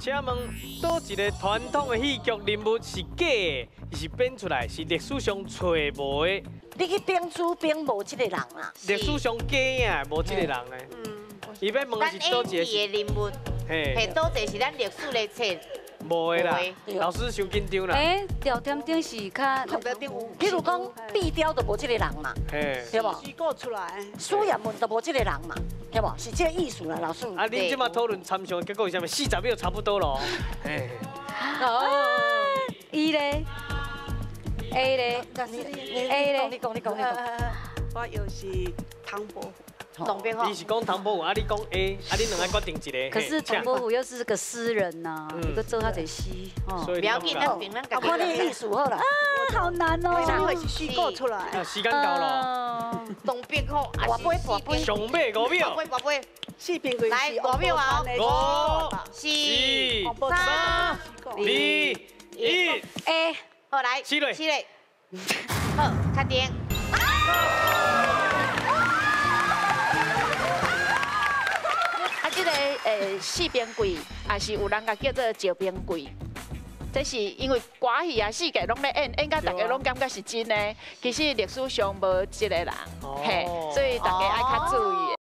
請問佗一个傳統的戲劇人物是假的，伊是編出來，是歷史上揣無的？你去編書編無這个人啊？歷史上假的，無這个人呢。伊欲問的咱是佗一演个是戲的人物，嘿，佗一个是咱歷史的冊？無的啦。老師傷緊張啦。欸，廖添丁是較，譬如講壁雕就無這个人嘛，對無？虛構出來。書言文就無這个人嘛，對無？是這个意思啦，老師。啊，恁這馬討論參詳的結果是啥物？40秒差不多咯。嘿。哦，伊咧，A 咧，A 咧，你講，你講，你講。我又是唐伯虎。唐伯虎。你是講唐伯虎，啊，你講 A，啊，你兩个決定一个。可是唐伯虎又是個詩人呐，一個做較濟詩，吼。所以不要緊，咱憑咱家己。看你意思好啦。啊，好難哦。因為是虛構出來。時間到了。唐伯虎，跋杯跋杯。上尾5秒。跋杯跋杯。四平櫃來5秒啊！五、四、三、二、一。 A。好來。四類。四類。好，確定。啊，這个四平櫃也是有人共叫做石平櫃，這是因為歌戲啊，四界攏咧演，演甲大家攏感覺是真的，其實歷史上無這个人，嘿，所以大家愛較注意。